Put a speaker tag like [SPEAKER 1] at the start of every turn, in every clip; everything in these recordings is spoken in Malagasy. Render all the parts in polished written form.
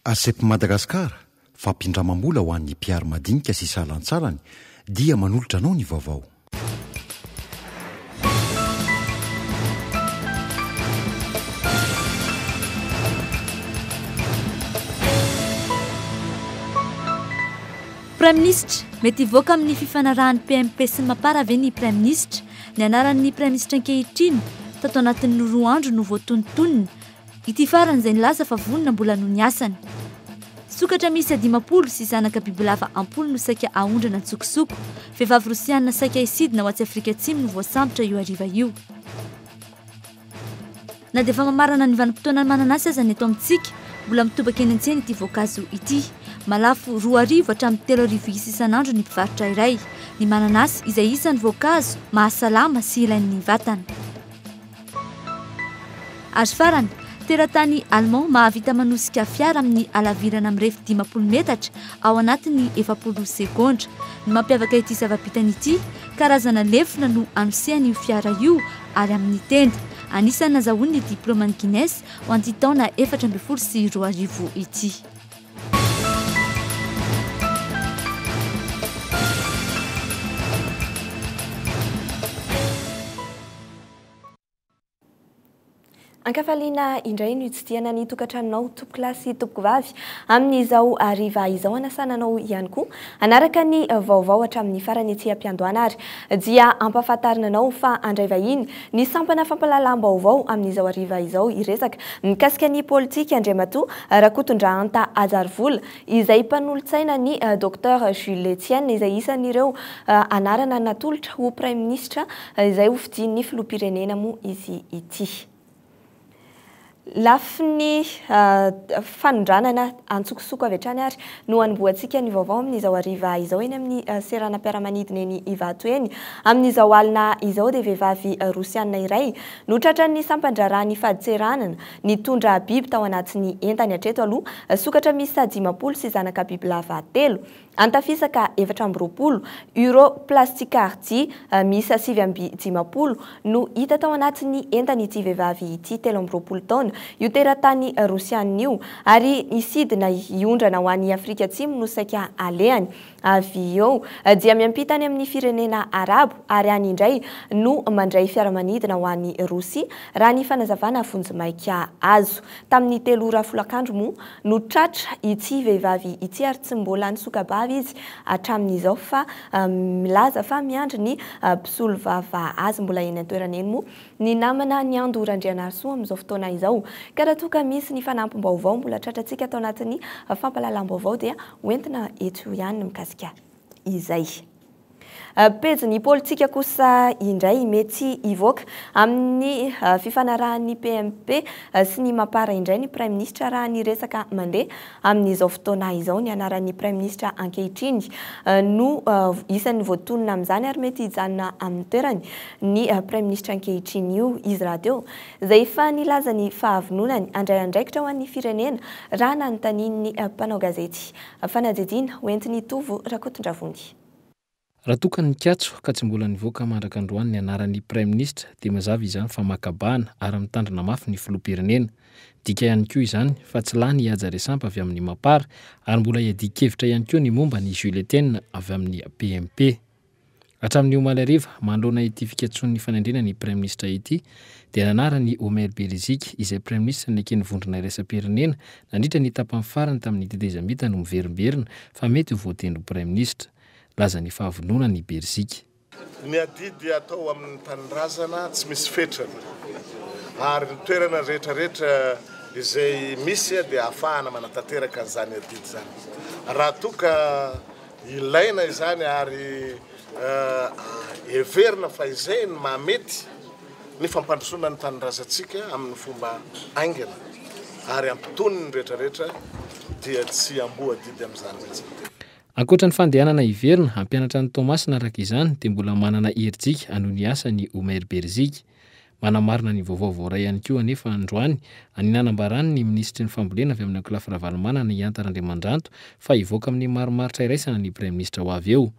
[SPEAKER 1] ACEP Madagascar, fampindramam-bola ho an'ny mpihary madinika sy salantsalany, dia manolotra anao ny vaovao.
[SPEAKER 2] Praiminisitra, Mety hivoaka amin'ny fifanarahan'ny PMP sy ny Mapar ve ny Praiminisitra? Ny anaran'ny Praiminisitra ankehitriny, tato anatin'ny roa andro no voatonontonona. Ity farany izay nilaza fa vonona mbola hanohy ny asany. Sokatra miisa 50 sy zanaka bibilava am-polo no saika aondrana an-tsokosoko. Vehivavy rosianina saika hisidina ho atsy Afrika Atsimo no voasambotra io hariva io. Na dia efa mamarana ny vanim-potoanan'ny mananasy aza ny eto amintsika, mbola mitobaka eny an-tsena ity voankazo ity. Mahalafo 2000 hatramin'ny 3000 isa isan'andro ny mpivarotra iray. Ny mananasy izay isan'ny voankazo mahasalama sy ilain'ny vatana. Ary farany, teratany Allemand mahavita manosika fiara amin'ny halavirana mirefy 50 metatra ao anatin'ny 40 segondra. Ny mampiavaka ity zava-bitany ity, karazana lefona no anosehany io fiara io ary amin'ny tenda. Anisan'ny nazahoany ny diplaoman'ny Guinness ho an'ity taona 2014 ity.
[SPEAKER 3] Ankafaliana indray no hitsidihana ny tokantranonao tompokolahy sy tompokovavy amin'izao hariva izao. Hanasana anao ihany koa hanaraka ny vaovao hatramin'ny farany etsy am-piandohana ary dia hampahafantarina anao fa handray vahiny ny sampana fampahalalam-baovao amin'izao hariva izao hiresaka mikasika ny politika Andriamatoa Rakotondrahanta Hajarivola izay mpanolotsaina ny Docteur Jules Etienne izay isan'ireo anarana natolotra ho praiminisitra izay hofidian'ny filoham-pirenena moa izy ity. Lafiny fanondranana antsokosoko avy hatrany ary no hanombohantsika ny vaovao amin'izao hariva izao eny amin'ny seranam-piaramanidina eny Ivato eny. Amin'izao alina izao dia vehivavy rosianina iray no tratran'ny sampan-draharahan'ny fadintseranana Nitondra biby tao anatin'ny entany hatreto aloha, sokatra miisa 50 sy zanaka bibilava telo, antafisaka 24, Uroplasticardia miisa 59 no hita tao anatin'ny entan'ity vehivavy ity 23 taona, io teratany rosianina io, ary hisidina hiondrana ho any Afrika Atsimo no saika alehany. Avy eo dia miampita any amin'ny firenena Arabo ary any indray no mandray fiaramanidina ho any Rosia, raha ny fanazavana vonjimaika azo. Tamin'ny telo ora folakandro moa no tratra ity vehivavy ity ary tsy mbola nisoka-bava izy hatramin'izao fa milaza fa miandry ny mpisolovava azy. Mbola eny an-toerana eny moa Ny namana Niando Randrianarisoa amin'izao fotoana izao. Ka raha toa ka misy ny fanampim-baovao mbola tratrantsika ato anatin'ny fampahalalam-baovao dia hoentina eto ihany ny mikasika izay. Pejin'ny politika kosa indray mety hivoaka amin'ny fifanarahan'ny PMP sy ny Mapar indray ny Praiminisitra raha ny resaka mandeha Amin'izao fotoana izao, ny anaran'ny Praiminisitra ankehitriny no isan'ny voatonona amin'izany ary mety hijanona amin'ny toerany ny Praiminisitra ankehitriny io. Izy rahateo izay efa nilaza ny fahavononany handray andraikitra ho an'ny firenena raha nanontanian'ny mpanao gazety. Fanadihadiana hoentin'i Tovo Rakotondravony.
[SPEAKER 4] Raha toa ka nikatso ka tsy mbola nivoaka mandraka androany ny anaran'ny Praiminisitra dia mazava izany fa maka bahana ary mitandrina mafy ny Filoham-pirenena. Midika ihany koa izany fa tsy lany i Haja Resampa avy amin'ny Mapar ary mbola iadian-kevitra ihany koa ny momba an'i Jules Etienne avy amin'ny PMP. Hatramin'ny omaly hariva, manoloana ity fikatsoan'ny fanendrena ny Praiminisitra ity dia nanarany i Omer Beriziky izay Praiminisitra neken'ny vondrona iraisam-pirenena nandritra ny tapany farany tamin'ny tetezamita no miverimberina fa mety ho voatendry ho Praiminisitra. Laza ny fahavononany i Beriziky.
[SPEAKER 5] Ny adidy atao amin'ny tanindrazana tsy misy fetrany ary ny toerana rehetra rehetra izay misy dia ahafahana manatanteraka an'izany adidy izany. Raha toa ka ilaina izany ary heverina fa izay no mahamety ny fampandrosoana ny tanindrazantsika amin'ny fomba haingana ary hampitony ny rehetra rehetra dia tsy hamboa adidy amin'izany mihitsy ny tena.
[SPEAKER 4] Ankoatra ny fandehanana hiverina hampianatra an'i Toamasina araka izany dia mbola manana herijika hanohy ny asany i Omer Beriziky. Manamarina ny vaovao voaray ihany koa anefa androany ny nanambarany ny minisitry ny fambolena avy amin'ny ankolafy Ravalomanana i Hanta Randriamandranto fa hivoaka amin'ny marimaritra iraisana ny praiminisitra ho avy eo.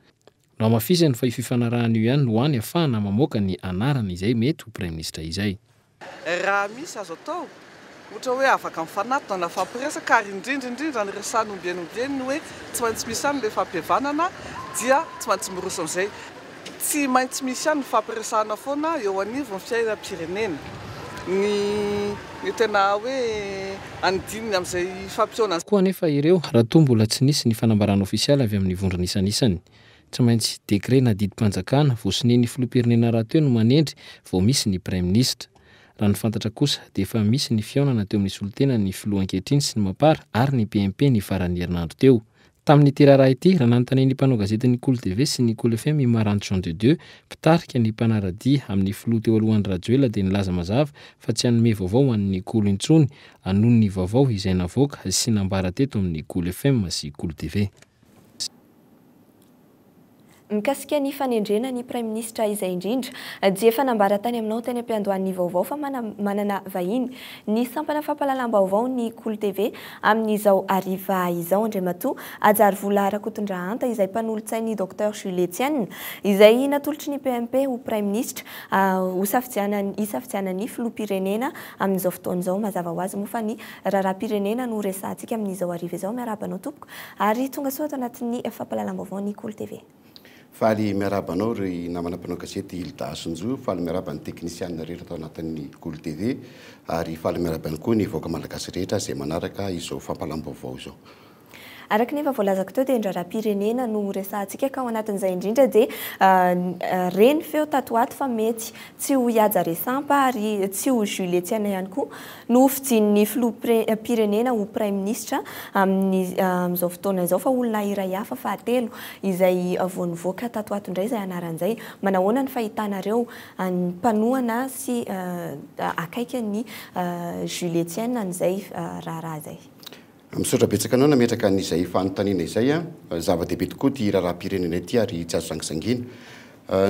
[SPEAKER 4] Nohamafisiny fa io fifanarahana io ihany no hany ahafahana mamoaka ny anarana izay mety ho praiminisitra izay.
[SPEAKER 6] Raha misy azo atao Ohatra hoe afaka mifanatona na mifampiresaka ary indrindra indrindra ny resahana ombieny ombieny ny hoe tsy maintsy misy ihany ilay fampihavanana dia tsy maintsy miroso amin'izay. Tsy maintsy misy ihany ny fampiresahana foana eo anivon'ny fiainam-pirenena. Ny ny tena hoe andininy amin'izay fampihaonana.
[SPEAKER 4] Koa anefa ireo raha toa mbola tsy nisy ny fanambarana ofisialy avy amin'ny vondrona isanisany. Tsy maintsy décret na didim-panjakana voasonian'ny filoham-pirenena rahateo no manendry vao misy ny praiminisitra. Raha ny fantatra kosa dia efa misy ny fihaonana teo amin'ny solontenan'ny filoha ankehitriny sy ny Mapar ary ny PMP ny faran'ny herinandro teo. Tamin'ity raharaha ity, raha nanontanian'ny mpanao gazetin'ny Kolo TV sy ny Kolo FM i Maranto Jean de Dieu, mpitarika ny mpanara-dia amin'ny filoha teo aloha Andry Rajoelina dia nilaza mazava fa tsy hanome vaovao ho an'ny Kolo intsony noho ny vaovao izay navoaka sy nambara teto amin'ny Kolo FM sy Kolo TV.
[SPEAKER 3] Mikasika ny fanendrena ny Praiminisitra izay indrindra dia efa nambara tany aminao tany am-piandohan'ny vaovao fa manana vahiny ny sampana fampahalalam-baovao ny Kolo TV amin'izao hariva izao Andriamatoa Hajarivola Rakotondrahanta izay mpanolotsain'ny Docteur Jules Etienne izay natolotry ny PMP ho Praiminisitra hosafidianan'ny Filoham-pirenena amin'izao fotoana izao. Mazava ho azy moa fa ny raharaham-pirenena no resahantsika amin'izao hariva izao. Miarahaba anao tompoko. Ary tonga soa ato anatin'ny fampahalalam-baovao ny Kolo TV.
[SPEAKER 7] Faly miarahaba anao ry namana mpanao gazety Hilda Hasinjo, faly miarahaba ny teknisianina rehetra ato anatin'ny Kolo TV ary faly miarahaba ihany koa ny vahoaka malagasy rehetra izay manaraka izao fampahalalam-baovao izao.
[SPEAKER 3] Araka ny efa voalazako teo dia ny raharaham-pirenena no resahantsika ka ao anatin'izay indrindra dia re ny feo tato ho ato fa mety tsy ho i Haja Resampa ary tsy ho Jules Etienne ihany koa no hofidian'ny filoham-pirenena ho praiminisitra amin'izao fotoana izao fa olona iray hafa fahatelo izay vao nivoaka tato ho ato indray izay anarany izay. Manahoana ny fahitanareo ny mpanohana sy akaiky an'i Jules Etienne an'izay raharaha izay?
[SPEAKER 7] Misaotra betsaka anao nametraka an'izay fanontaniana izay a! Zava-dehibe tokoa ity raharaham-pirenena ity ary tsy azo sangisangiana.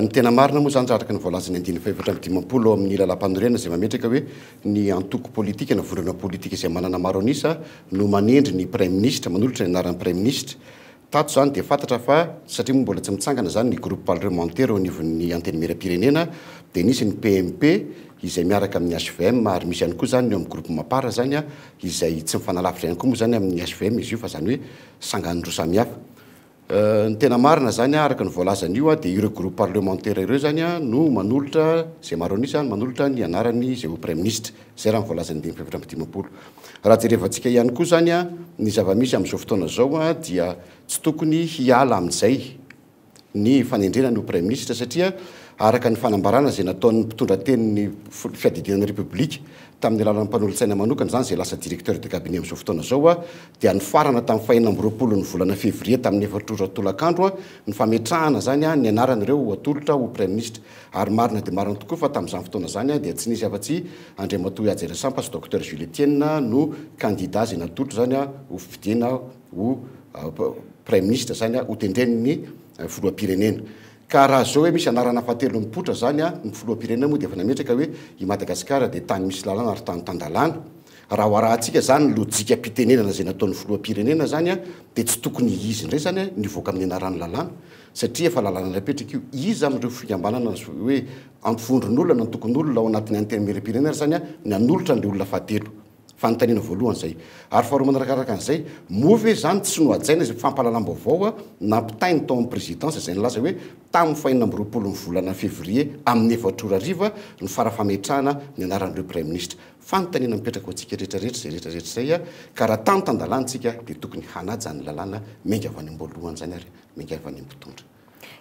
[SPEAKER 7] Ny tena marina moa izany raha araka ny voalazan'ny andininy faha-54 ao amin'ny lalàmpanorenana izay mametraka hoe ny antoko politika na vondrona politika izay manana maro an'isa no manendry ny praiminisitra, manolotra ny anaran'ny praiminisitra. Tato izany dia fantatra fa satria moa mbola tsy mitsangana izany ny groupe parlementaire eo anivon'ny Antenimierampirenena dia nisy ny PMP izay miaraka amin'ny hvm ary misy ihany koa izany ny eo amin'ny groupe Mapar izany izay tsy mifanalavitra ihany koa moa izany amin'ny hvm izy io fa izany hoe sangany roa samihafa. Ny tena marina izany araka ny voalazan'io dia ireo groupe parlementaire ireo izany no manolotra izay maro an'isa manolotra ny anarany izay ho praiminisitra. Izay raha ny voalazan'ny andininy faha-54. Raha jerevantsika ihany koa izany ny zava-misy amin'izao fotoana izao dia tsy tokony hiala amin'izay ny fanendrena ny ho praiminisitra satria araka ny fanambarana izay nataon'ny mpitondra tenin'ny fiadidiana ny Repoblika tamin'ny alalan'ny mpanolotsaina manokana izany izay lasa directeur de cabinet amin'izao fotoana izao dia nifarana tamin'ny fahenina amby roapolon'ny volana fevrier tamin'ny efatra ora tolakandro ny fametrahana izany ny anaran'ireo ho atolotra ho praiminisitra Ary marina dia marina tokoa fa tamin'izany fotoana izany dia tsy nisy afa-tsy Andriamatoa Ihaja Rasampa sy Docteur Jules Etienne no kandida izay natolotra izany ho fidiana ho Praiminisitra izany hotendren'ny Filoham-pirenena. Ka raha izao hoe misy anarana fahatelo mipoitra izany, ny Filoham-pirenena moa dia efa nametraka hoe i Madagasikara dia tany misy lalàna ary tany tan-dalàna. Raha ho arahantsika izany ny lojikam-pitenenana izay nataon'ny Filoham-pirenena izany dia tsy tokony izy indray izany no hivoaka amin'ny anaran'ny lalàna. Satria efa lalàna napetraka io, iza amin'ireo fikambanana hoe ampivondron'olona na antokon'olona ao anatin'ny Antenimierampirenena ary izany ny hanolotra an'ilay olona fahatelo? Fanontaniana voalohany izay. Ary faharoa manarakaraka an'izay, moa ve izany tsy nohajaina izay fampahalalam-baovao nampitainy tao amin'ny présidence izay nilaza hoe tamin'ny fahenina amby roapolon'ny volana février amin'ny efatra ora hariva ny fara-fametrahana ny anaran'ireo praiminisitra? Fanontaniana mipetraka ho antsika rehetra rehetra izay rehetra rehetra izay ka raha tany tan-dalàna isika dia tokony hanaja ny lalàna miainga avy any am-boalohany izany ary miainga avy any amin'ny mpitondra.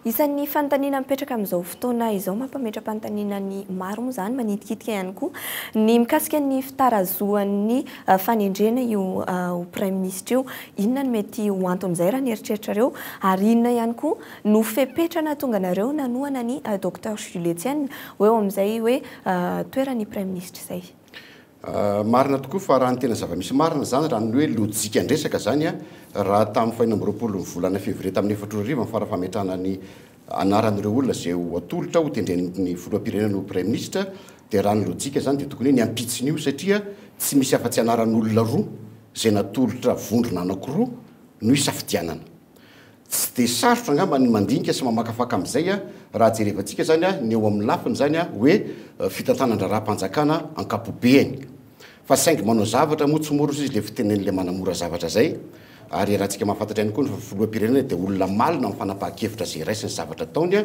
[SPEAKER 3] Isan'ny fanontaniana mipetraka amin'izao fotoana izao, mampametra-panontaniana ny maro moa izany, manitikitika ihany koa ny mikasika ny fitarazohan'ny fanendrena io ho praiminisitra io. Inona no mety ho anton'izay raha ny eritreritrareo ary inona ihany koa no fepetra nahatonga anareo nanohana ny Docteur Jules Etienne ho eo amin'izay hoe toeran'ny praiminisitra izay?
[SPEAKER 7] Marina tokoa fa raha ny tena zava-misy marina izany, raha ny hoe lojikan-dresaka izany, raha tamin'ny fahenina amby roapolon'ny volana fevrier tamin'ny efatra ora hariva ny fara-fametrahana ny anaran'ireo olona izay ho atolotra ho tendren'ny filoham-pirenena ho praiminisitra dia raha ny lojika izany dia tokony hoe ny ampitson'io satria tsy misy afa-tsy anaran'olona roa izay natolotra vondrona anankiroa no isafidianana. Tsy dia sarotra angamba ny mandinika sy mamakafaka amin'izay raha jerevantsika izany ny eo amin'ny lafiny izany hoe fitantanan-draharaham-panjakana ankapobeany. Fa saingy manao zavatra moa tsy mora ozy izy le fitenen'le manamora zavatra zay, ary iarahantsika mahafantatra ihany koa ny fa filoham-pirenena dia olona malina amin'ny fanapahan-kevitra zay raisiny sy zavatra ataony a,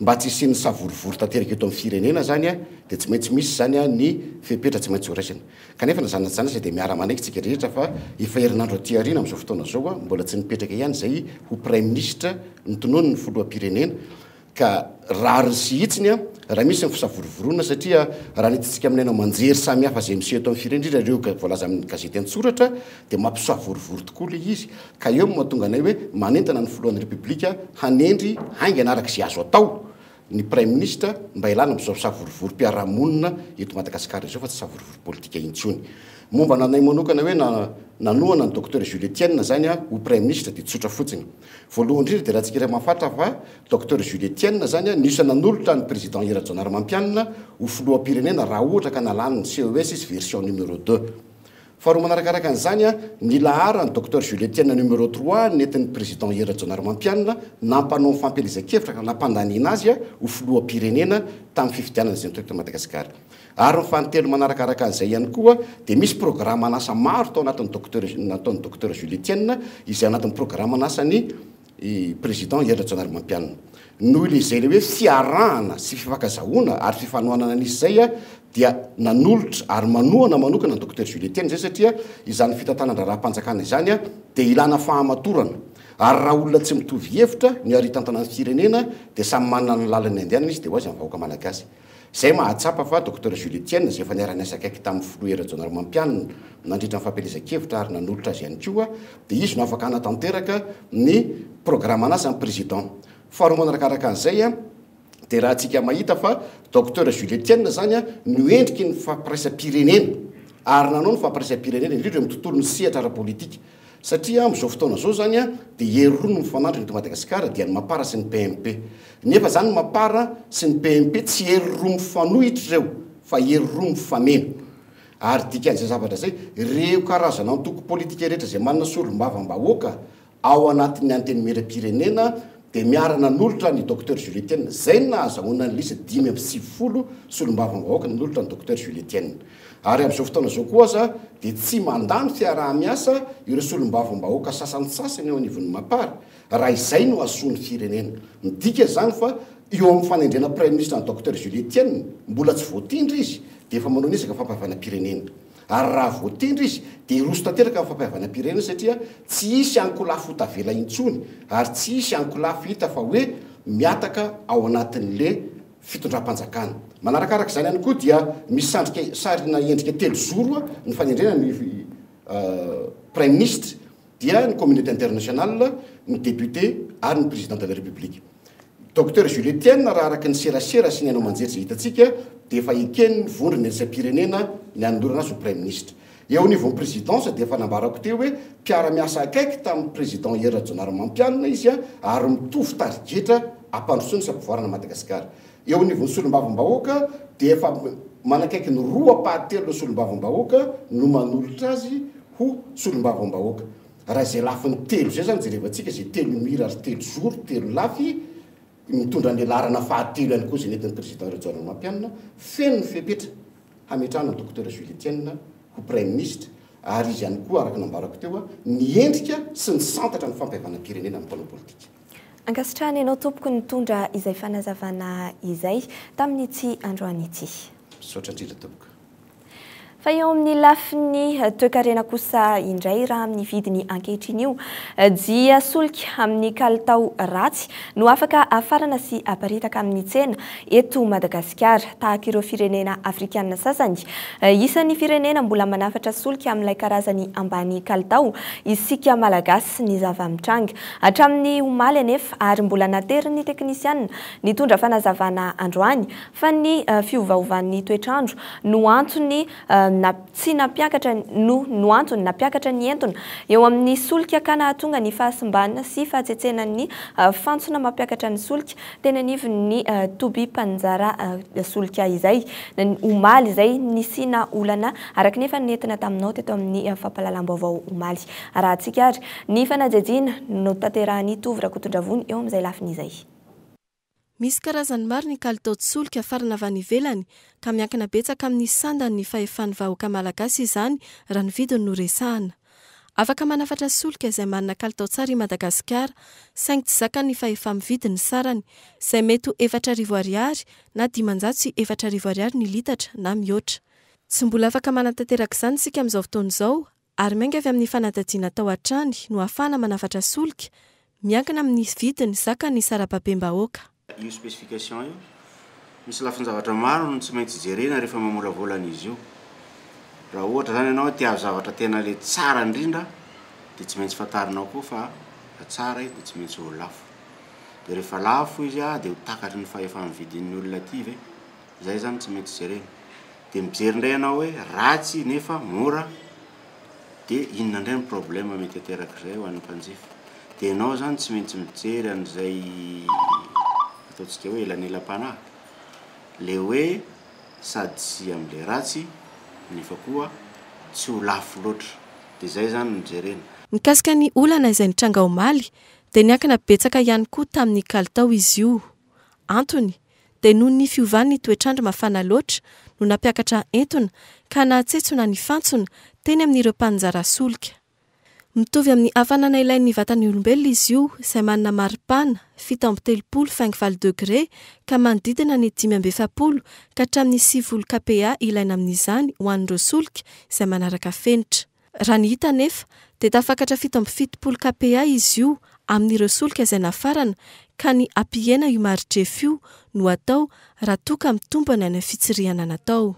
[SPEAKER 7] mba tsy hisian'ny savorovoro tanteraka eto amin'ny firenena zany a, dia tsy maintsy misy zany a ny fepetra tsy maintsy ho raisina. Kanefa na zany na tsy zany aza dia miara-manaiky tsika rehetra fa efa herinandro aty aoriana amin'izao fotoana izao a, mbola tsy nipetraka ihany zay ho praiminisitra notononin'ny filoham-pirenena, Ka rariny sy hitsiny an, raha misy ny fisavorovoroana satria raha ny hitantsika amin'ny haino aman-jery samihafa izay miseho eto amin'ny firenena, indrindra ireo voalaza amin'ny gazety an-tsoratra dia mampisavorovoro tokoa ilay izy. Ka eo no mahatonga anay hoe manentana ny filohan'ny Repoblika hanendry haingana araka izay azo atao ny Praiminisitra mba hialana amin'izao savorovoroam-piarahamonina eto Madagasikara izao fa tsy savorovoro politika intsony. Momba ny anay manokana hoe nanohana an'i Docteur Jules Etienne izany aho ho Praiminisitra dia tsotra fotsiny. Voalohany indrindra dia raha tsika iray mahafantatra fa Docteur Jules Etienne zany an, nisy nanolotra an'i Président Hery Rajaonarimampianina ho filoham-pirenena raha ohatra ka nalany ny CES izy version numéro deux. Faharoa manarakaraka an'izany an, ny laharan'i Docteur Jules Etienne numéro trois nentin'ny Président Hery Rajaonarimampianina nampanao ny fampielezan-kevitra ka nampandaniana azy ho filoham-pirenena tamin'ny fifidianana izay nitohy teto Madagasikara. Ary ny fahatelo manarakaraka an'izay ihany koa dia misy programan'asa maro tao anatin'ny Docteur nataon'i Docteur Jules Etienne izay anatin'ny programan'asan'ny i Président Hery Rajaonarimampianina. Noho ilay izay ilay hoe fiarahana sy fifankazahoana ary fifanohanana nisy izay dia nanolotra ary manohana manokana an'i Docteur Jules Etienne izay satria izany fitantanan-draharaham-panjakana izany dia ilana fahamatorana ary raha olona tsy mitovy hevitra ny ary hitantana ny firenena dia samy manana ny lalany andehanana izy dia ho aiza ny vahoaka malagasy. Izay mahatsapa fa Docteur Jules Etienne izay efa niara-niasa akaiky tamin'ny Filoha Hery Rajaonarimampianina nandritra ny fampielezan-kevitra ary nanolotra azy ihany koa dia izy no afaka hanatanteraka ny programan'asan'ny Président. Faharoa manarakaraka an'izay dia raha antsika mahita fa Docteur Jules Etienne izany no endriky ny fampiraisam-pirenena ary nanao ny fampiraisam-pirenena indrindra eo amin'ny tontolon'ny sehatra ara-politika Satria amin'izao fotoana izao izany dia hery roa no mifanandrina eto Madagasikara dia ny Mapar sy ny PMP. Nefa izany ny Mapar sy ny PMP tsy hery roa mifanohitra ireo fa hery roa mifameno. Ary dikan'izay zavatra izay, ireo karazana antoko politika rehetra izay manana solombavambahoaka ao anatin'ny Antenimierampirenena dia miara-nanolotra an'i Docteur Jules Etienne. Izay no nahazahoana ny liste 95 solombavambahoaka nanolotra an'i Docteur Jules Etienne. Ary amin'izao fotoana izao koa aza dia tsy mandà ny fiaraha-miasa ireo solombavambahoaka sasantsasany eo anivon'ny Mapar, raha izay no hahasoa ny firenena. Midika izany fa eo amin'ny fanendrena Praiminisitra an'i Docteur Jules Etienne, mbola tsy voatendry izy dia efa manao ny ezaka fampihavanam-pirenena. Ary raha voatendry izy dia hiroso tanteraka amin'ny fampihavanam-pirenena satria tsy hisy ankolafy ho tavela intsony ary tsy hisy ankolafy hita fa hoe mihataka ao anatin'le fitondram-panjakana. Manarakaraka izany ihany koa dia misy sandrika sarina endrika telozoro ny fanendrena ny Praiminisitra dia ny communauté internationale, ny député ary ny président de la République. Docteur Jules Etienne raha araka ny serasera sy ny haino aman-jery izay hitantsika dia efa eken'ny vondrona iraisam-pirenena ny hanolorana azy ho Praiminisitra. Eo anivon'ny présidence dia efa nambarako teo hoe mpiara-miasa akaiky tamin'ny président Hery Rajaonarimampianina izy ary mitovy tarigetra hampandrosoana sy hampivoarana Madagasikara. Eo anivon'ny solombavambahoaka dia efa manakaiky ny roa ampahatelon'ny solombavambahoaka no manolotra azy ho solombavambahoaka. Raha izay lafiny telo izay izany jerevantsika, izay telo mira ary telo zoro, telo lafy, mitondra ny laharana fahatelo ihany koa izay nentin'ny président Rajaonarimampianina, feno ny fepetra. hametrahana ny Docteur Jules Etienne ho Praiminisitra ary izy ihany koa araka ny nambarako teo ny endrika sy ny santatra ny fampihavanam-pirenena amin'ny mpanao politika.
[SPEAKER 3] Ankasitrahana ianao tompoko nitondra izay fanazavana izay tamin'ity androany ity.
[SPEAKER 7] Misaotra indrindra tompoko.
[SPEAKER 3] Fa eo amin'ny lafiny toekarena kosa indray raha amin'ny vidiny ankehitriny io dia solika amin'ny kalitao ratsy no afaka afarana sy aparitaka amin'ny tsena eto Madagasikara, tahaka ireo firenena afrikanina sasany. Isan'ny firenena mbola manafatra solika amin'ilay karazany ambany kalitao isika Malagasy ny zava-mitranga. Hatramin'ny omaly anefa, ary mbola naterin'ny teknisianina nitondra fanazavana androany, fa ny fiovaovan'ny toetr'andro no antony tsy nampiakatra no no antony nampiakatra ny entona eo amin'ny solika ka nahatonga ny fahasimbana sy fahatsetsenan'ny fantsona mampiakatra ny solika teny anivon'ny toby mpaninjara solika izay omaly izay nisiana olana araka ny efa nentina taminao teto amin'ny fampahalalam-baovao omaly. Arahantsika ary ny fanadihadiana notanterahan'i Tovo Rakotondravony eo amin'izay lafiny izay.
[SPEAKER 8] Misy karazany maro ny kalitaon-tsolika afarana avy any ivelany ka miankina betsaka amin'ny sandan'ny fahefan'ny vahoaka malagasy izany raha ny vidiny no resahana. Afaka manafatra solika izay manana kalitao tsara i Madagasikara saingy tsy zakan'ny fahefa-mividy ny sarany, izay mety ho 4000 ariary na 4500 ariary ny litatra na mihoatra. Tsy mbola afaka manatanteraka izany isika amin'izao fotoana izao ary miainga avy amin'ny fanadihadiana atao hatrany no ahafahana manafatra solika, miankina amin'ny vidiny zakan'ny sarababem-bahoaka.
[SPEAKER 9] Io spécification io, misy lafin-javatra maro no tsy maintsy jerena rehefa mamolavola an'izy io. Raha ohatra izany ianao te hahazo zavatra tena le tsara indrindra dia tsy maintsy fantarinao koa fa raha tsara izy dia tsy maintsy ho lafo. Dia rehefa lafo izy dia ho takatry ny fahefa-mividin'ny olona aty ve? Izay izany tsy maintsy jerena. Dia mijery indray ianao hoe ratsy nefa mora dia inona indray ny problème mety aterak'izay ho an'ny mpanjifa. Dia ianao izany tsy maintsy mijery an'izay ataontsika hoe elanelam-panahy. Le hoe sady tsy amin'ilay ratsy nefa koa tsy ho lafo loatra. Dia izay izany no jerena.
[SPEAKER 8] Mikasika ny olana izay nitranga omaly dia niankina betsaka ihany koa tamin'ny kalitao izy io. Antony, dia noho ny fiovan'ny toetr'andro mafana loatra no nampiakatra entona ka nahatsetsona ny fantsona teny amin'ireo mpaninjara solika. Mitovy amin'ny hafanana ilain'ny vatan'ny olombelona izy io izay manana maripana 37 faingo valo degre ka manodidina ny 45 ka hatramin'ny 90 kPa ilaina amin'izany ho an'ireo solika izay manaraka fenitra. Raha ny hita anefa dia tafakatra 77 kPa izy io amin'ireo solika izay nafarana ka ny hampihena io mari-drefy io no atao raha toa ka mitombina ny fitsirihana natao.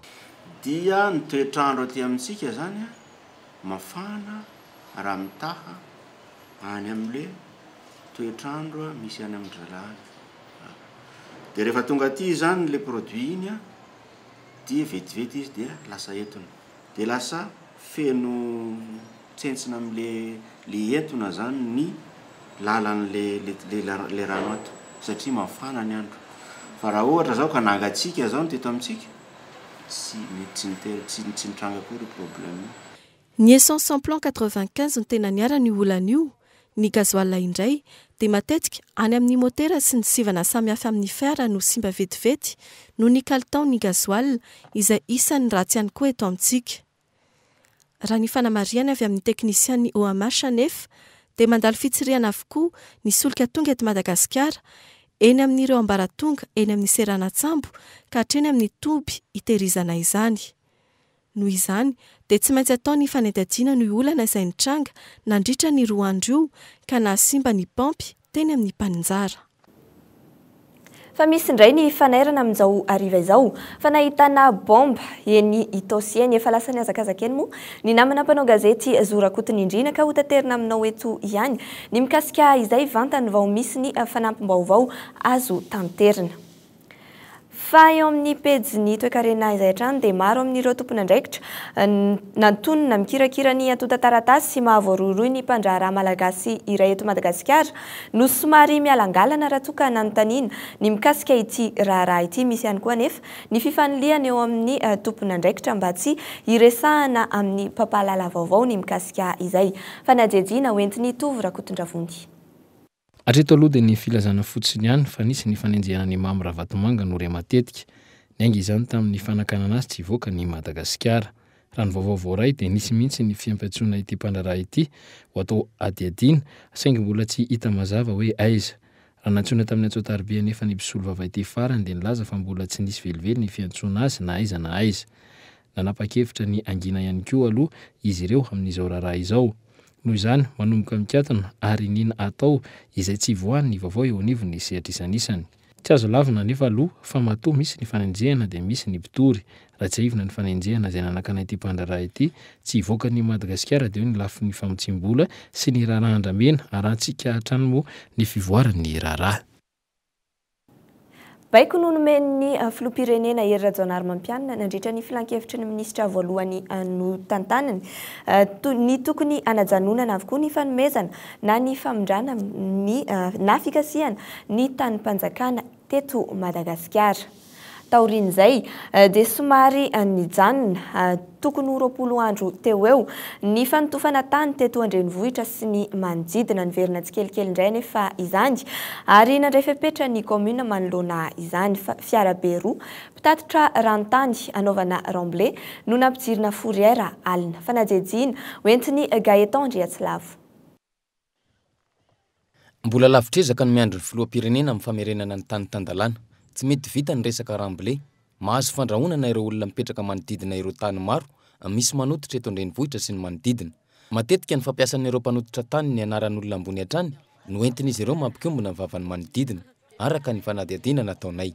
[SPEAKER 9] Dia ny toetr'andro aty amintsika izany mafana raha mitaha any amin'le toetr'andro misy any amin-dry zalahy any. Dia rehefa tonga aty izany le produit iny dia vetivety izy dia lasa entona. Dia lasa feno tsentsina amin'le le entona zany ny lalan'le le le rano ato satria mafana ny andro. Fa raha ohatra zao ka nangatsiaka zao ny teto amintsika tsy mety tsy niter- tsy tsy nitranga akory io problème io.
[SPEAKER 8] Ny essence sans plomb 95 no tena niharan'io olana io, ny gasoil indray dia matetika any amin'ny motera sy ny sivana samihafa amin'ny fiara no simba vetivety noho ny kalitaon'ny gasoil izay isan'ny ratsy ihany koa eto amintsika. Raha ny fanamarihana avy amin'ny teknisian'ny OMH anefa dia mandalo fitsirihana avokoa ny solika tonga eto Madagasikara eny amin'ireo ambaratonga eny amin'ny seranan-tsambo ka hatreny amin'ny toby hitehirizana izany. Noho izany, dia tsy maintsy atao ny fanadihadiana ny olana izay nitranga nandritra ny roa andro io ka nahasimba ny paompy teny amin'ny mpaninjara.
[SPEAKER 3] Fa misy indray ny fanairana amin'izao hariva izao fa nahitana bomba eny Itaosy eny. Efa lasa nihazakazaka eny moa ny namana mpanao gazety Zo Rakotonindrina ka hotaterina aminao eto ihany ny mikasika izay vantany vao misy ny fanampim-baovao azo tanterina. Fa eo amin'ny pejin'ny toekarena izay hatrany dia maro amin'ireo tompon'andraikitra nantonina mikirakira ny antontan-taratasy mahavoarohirohy ny mpandraharaha malagasy iray eto Madagasikara no somary mialangalana raha toa ka nanontaniana ny mikasika ity raharaha ity. Misy ihany koa anefa ny fifanilihana eo amin'ny tompon'andraikitra mba tsy hiresahana amin'ny mpampahalala vaovao ny mikasika izay. Fanadihadiana hoentin'i Tovo Rakotondravony.
[SPEAKER 4] Hatreto aloha dia ny filazana fotsiny ihany fa nisy ny fanenjehana an'i Mamy Ravatomanga no re matetika. Niainga izany tamin'ny fanakanana azy tsy hivoaka an'i Madagasikara. Raha ny vaovao voaray dia nisy mihitsy ny fiampiantsoana ity mpandraharaha ity ho atao hadihadiana saingy mbola tsy hita mazava hoe aiza. Raha nantsoina tamin'ny antso-tariby anefa ny mpisolovava ity farany dia nilaza fa mbola tsy nisy velively ny fiantsoana azy na aiza na aiza. Nanapa-kevitra ny hangina ihany koa aloha izy ireo amin'izao raharaha izao. Noho izany, manomboka mikatona ary iniana atao izay tsy hivoahan'ny vaovao eo anivon'ny sehatra isanisany. Tsy azo lavina anefa aloha fa matoa misy ny fanenjehana dia misy ny mpitory. Raha tsiahivina ny fanenjehana izay nanakana ity mpandraharaha ity tsy hivoaka an'i Madagasikara dia eo ny lafiny famotsiam-bola sy ny raharaha andramena, arahantsika hatrany moa ny fivoaran'ny raharaha.
[SPEAKER 3] Baiko no nomen'ny Filoham-pirenena Hery Rajaonarimampianina nandritra ny filankevitry ny minisitra voalohany notantaniny ny tokony hanajanonana avokoa ny fanomezana na ny famindrana ny na fikasihana ny tanim-panjakana teto Madagasikara. Taorian'izay dia somary nijanona, tokony ho 20 andro teo ho eo, ny fanotofana tany teto an-drenivohitra sy ny manodidina. Niverina tsikelikely indray anefa izany ary nandray fepetra ny kaominina manoloana izany. Fiarabe roa mpitatitra ranontany hanaovana remblai no nampijirina fourrière alina. Fanadihadiana hoentin'i Gaëtan Andriatsilavo.
[SPEAKER 10] Mbola lavitr'ezaka ny miandry ny filoham-pirenena amin'ny famerenana ny tany tan-dalàna. Tsy mety vita ny resaka remblai. Mahazo fandrahonana ireo olona mipetraka manodidina ireo tany maro misy manototra eto an-drenivohitra sy ny manodidina. Matetika ny fampiasan'ireo mpanototra tany ny anaran'olona ambony hatrany no entin'izy ireo mampikombona ny vavan'ny manodidina, araka ny fanadihadiana nataonay.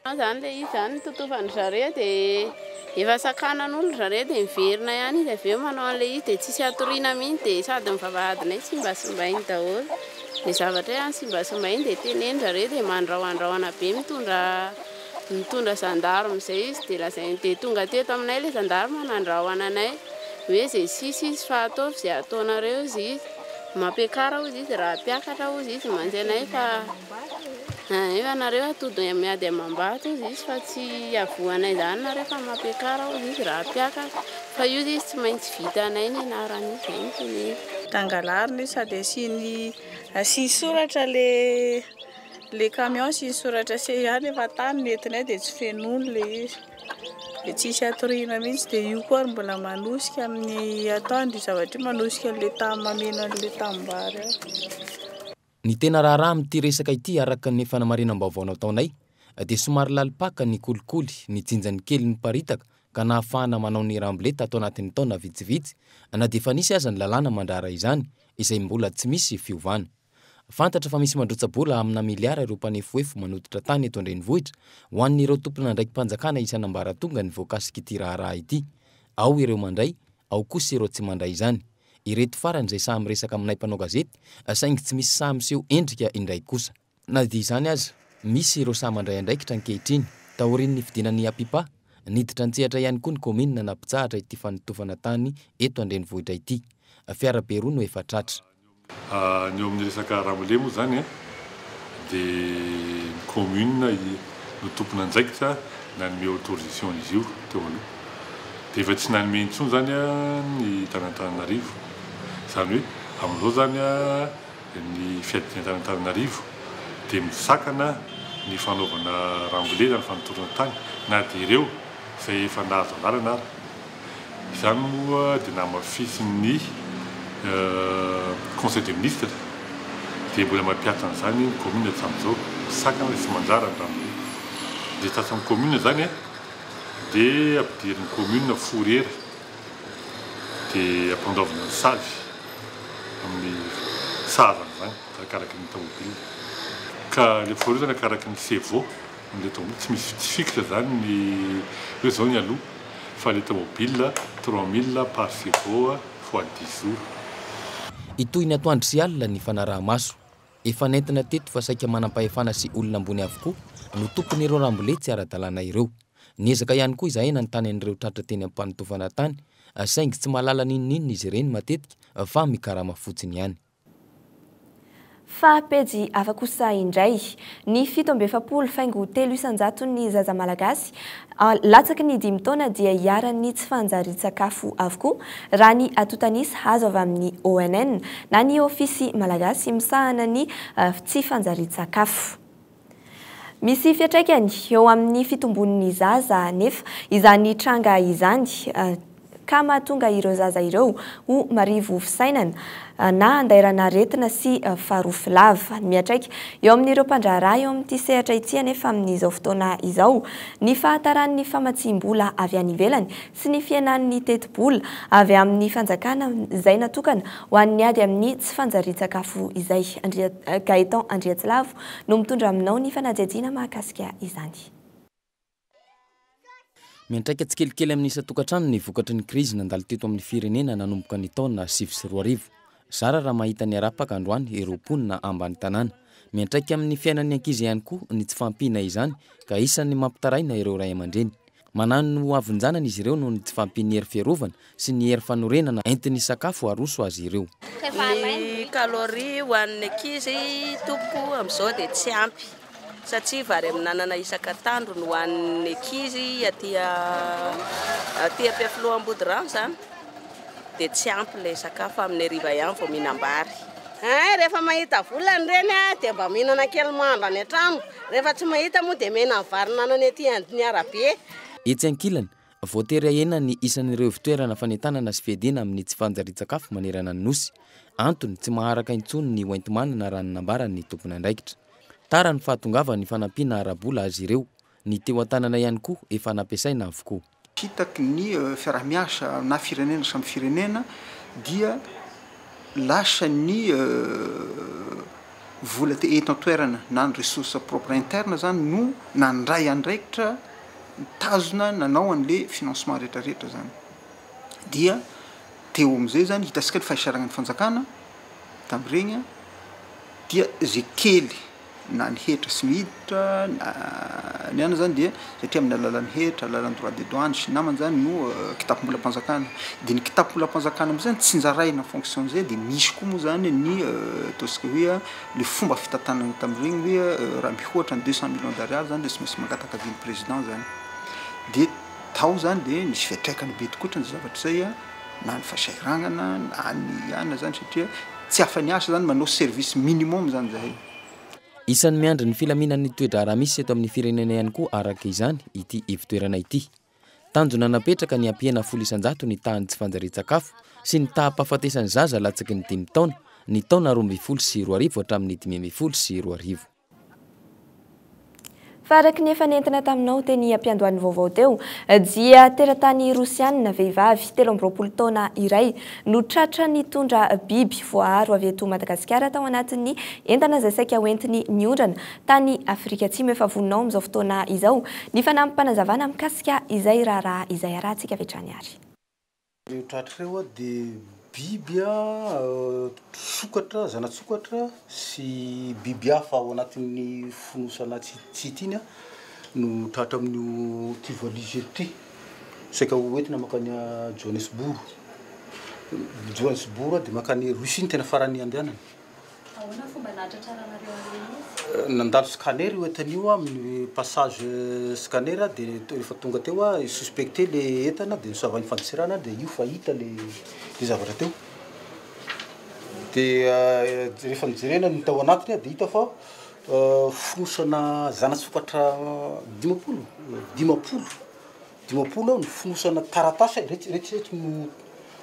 [SPEAKER 11] Zany le izy zany nototofan-dry zareo dia efa sakanan'olo ry zareo dia miverina ihany izy avy eo manao an'ilay izy dia tsisy hatoriana mihitsy dia sady ny vavahadinay simbasimbainy daholo ny zavatra hoe any simbasimbainy dia teneno ry zareo dia mandrahoandrahona be mitondra mitondra gendarme izay izy dia lazainy dia tonga teto aminay ilay gendarme nandrahona anay hoe izay sisa izy fa ataovy izay ataonareo izy izy mampiakara hozy izy raha hampiakatra hozy izy mantsy anay fa Efa nareo atody miady amam-bato ozy izy fa tsy avoanay zany nareo fa mampiakara ozy izy raha hampiakatra fa io izy tsy maintsy vitanay ny anaran'io zay no teneniko.
[SPEAKER 12] Angalarina io sady asiany asiany soratra le le camion asiany soratra CA nefa tany ny entinay dia tsy fenoiny le izy dia tsisy hatoriana mihitsy dia io koa ary mbola manosika amin'ny atoandro io zavatra io manosika an'le tany mameno an'le tanimbary ao.
[SPEAKER 10] Ny tena raharaha amin'ity resaka ity araka ny fanamarinam-baovao nataonay dia somary lalim-paka ny kolikoly nijinjan'ny kely niparitaka ka nahafahana manao ny remblai tato anatin'ny taona vitsivitsy na dia efa nisy aza ny lalàna mandrara izany izay mbola tsy misy fiovana. Fantatra fa misy mandrotsa-bola amina miliara ireo mpanefoefo manototra tany eto an-drenivohitra ho an'ireo tompon'andraiki-panjakana isan'ambaratongany voakasik'ity raharaha ity. Ao ireo mandray, ao kosa ireo tsy mandray izany. Ireto farany izay sahy miresaka aminay mpanao gazety saingy tsy misy sahy miseho endrika indray kosa. Na dia izany aza, misy ireo sahy mandray andraikitra ankehitriny. Taorian'ny fidinan'ny Apipa, niditra an-tsehatra ihany koa ny kaominina nampitsahatra ity fanotofana tany eto an-drenivohitra ity. Fiarabe roa no efa tratra.
[SPEAKER 13] Ny eo amin'ny resaka Ramole moa izany dia ny commune no tompon'andraikitra nanome autorisation an'izy io teo aloha. Dia efa tsy nanome intsony izany ny tan'Antananarivo. Izany hoe amin'izao izany ny fiadiana tan'Antananarivo dia misakana ny fanaovana Ramole na ny fanotorana tany na dia ireo izay efa nahazo alalana ary. Izany moa dia namafisin'ny Conseil des ministres dia mbola mampihatra an'izany ny commune hatramin'izao, misakana sy mandrara ny rano be. Izay tratran'ny commune izany dia ampidirin'ny commune fourrière dia ampandoavina ny savy amin'ny sahaza an'izany arakaraky ny tomobile. Ka ilay fourrière izany arakaraky ny chevaux amin'ilay tomobile, tsy misy tsy fixe izany ny hoe izao ny aloha. fa le tomobile 3000 par chevaux fois dix jours.
[SPEAKER 10] Hitohy ny atoandro sy alina ny fanaraha-maso. Efa nentina teto fa saika manam-pahefana sy olona ambony avokoa no tompon'ireo rambolety tsy ara-dalàna ireo. Niezaka ihany koa izahay nanontany an'ireo tratra teny am-panotofana tany saingy tsy mahalala n'inon'inona izy ireny matetika fa mikarama fotsiny ihany.
[SPEAKER 3] Fa pejy hafa kosa indray. Ny 47 faingo telo isan-jaton'ny zaza malagasy latsaky ny dimy taona dia iharan'ny tsy fanjarian-tsakafo avokoa, raha ny antontan'isa azo avy amin'ny ONN na ny Ofisy malagasy misahana ny tsy fanjarian-tsakafo. Misy fiantraikany eo amin'ny fitombon'ny zaza anefa izany tranga izany ka mahatonga ireo zaza ireo ho marivo fisainana na andairana aretina sy farofy lava. Miantraika eo amin'ireo mpandraharaha eo amin'ity sehatra ity anefa amin'izao fotoana izao ny fahataran'ny famatsiam-bola avy any ivelany sy ny fihenan'ny tetibola avy amin'ny fanjakana izay natokana ho an'ny ady amin'ny tsy fanjarian-tsakafo izay. Gaëtan Andriatsilavo no mitondra aminao ny fanadihadiana mahakasika izany.
[SPEAKER 10] Miantraika tsikelikely amin'ny isan-tokantrano ny vokatry ny krizy nandalo teto amin'ny firenena nanomboka ny taona 2009. Zara raha mahita ny harapaka androany ireo mponina ambany tanàna. Miantraika amin'ny fiainan'ny ankizy ihany koa ny tsy fahampiana izany ka isan'ny mampitaraina ireo ray aman-dreny. Manano ny hoavin-janany izy ireo noho ny tsy fahampian'ny hery fiarovana sy ny hery fanorenana entin'ny sakafo aroso azy ireo.
[SPEAKER 14] Ny calorie ho an'ny ankizy tompoko amin'izao dia tsy ampy. Satria vary amin'anana isak'atandro no hohanin'ny ankizy aty aty Ampefiloha Ambodirano izany dia tsy ampy ilay sakafo fa amin'ny hariva ihany vao mihinam-bary. Hein, rehefa mahita vola ny reny dia mba mihinana kely mandro any an-trano, rehefa tsy mahita moa dia mena ny varin'anana ety ny arabe.
[SPEAKER 10] Etsy ankilany, voatery hahena ny isan'ireo ivontoerana fanentanana sy fiadiana amin'ny tsy fanjarian-tsakafo manerana ny Nosy. Antony, tsy maharaka intsony ny hoenti-manana raha ny nambaran'ny tompon'andraikitra. Tara ny fahatongavan'ny fanampiana ara-bola azy ireo, ny teo an-tanana ihany koa efa nampiasaina avokoa.
[SPEAKER 15] Hitaky ny fiaraha-miasa na firenena samy firenena dia lasa ny vola eto an-toerana na ny ressource propre interne zany no nandray andraikitra nitazona nanao an'le financement rehetra rehetra zany dia teo am'izay zany hitasika ny fahisaranan'ny fanjakana tamin'ireny dia ze kely na ny hetra sy miditra na ny ana zany dia satria amin'ny alalan'ny hetra, alalan'ny droit de douane sy ny namany zany no kitapom-bolam-panjakana dia ny kitapom-bolam-panjakana am'zay zany tsinjaraina en fonction an'izay dia misy koa moa zany ny ataontsika hoe le fomba fitantanana tamin'ireny hoe raha mihoatra ny 200 millions d'ariary zany dia tsy maintsy mangataka avis-n'ny président zany dia tao zany dia nisy fiantraikany be tokoa ny zavatra izay na ny fahasahiranana na ny ana zany satria Tsy afa-niasa zany manao service minimum zany zahay.
[SPEAKER 10] Isan'ny miandry ny filaminan'ny toe-draharaha misy eto amin'ny firenena ihany koa araka izany ity ivontoerana ity. Tanjona napetraka ny hampihena 10% ny tahan'ny tsy fanjarian-tsakafo sy ny taham-pahafatesan'ny zaza latsaky ny dimy taona ny taona 2012 hatramin'ny 2015.
[SPEAKER 3] Fa araka ny efa nentina taminao teny am-piandohan'ny vaovao teo dia teratany rosianina vehivavy 23 taona iray no tratra nitondra biby voaaro avy eto Madagasikara tao anatin'ny entana izay saika hoentiny niondrana tany Afrika Atsimo. Efa vonona ao amin'izao fotoana izao ny fanampim-panazavana mikasika izay raharaha izay. Arahantsika avy hatrany ary.
[SPEAKER 16] Ireo tratra ireo dia biby sokatra, zana-tsokatra sy biby hafa ao anatin'ny fonosana tsy hita iny no tratra amin'io ity valise ity. Saika ho entina mankany Johannesburg. Johannesburg dia mankany Russie no tena farany andehanany.
[SPEAKER 17] Ahoana ny fomba nahatratraranareo an'ilay izy?
[SPEAKER 16] Nandalo scanner io entana io amin'ny passage scanner dia rehefa tonga teo aho suspecté le entana dia nosavain'ny fandosirana dia io fa hita le le zavatra teo. Dia rehefa nojerena ny tao anatiny dia hita fa fonosana zana-tsokatra 50, 50, 50 ny fonosana taratasy, ireto ireto no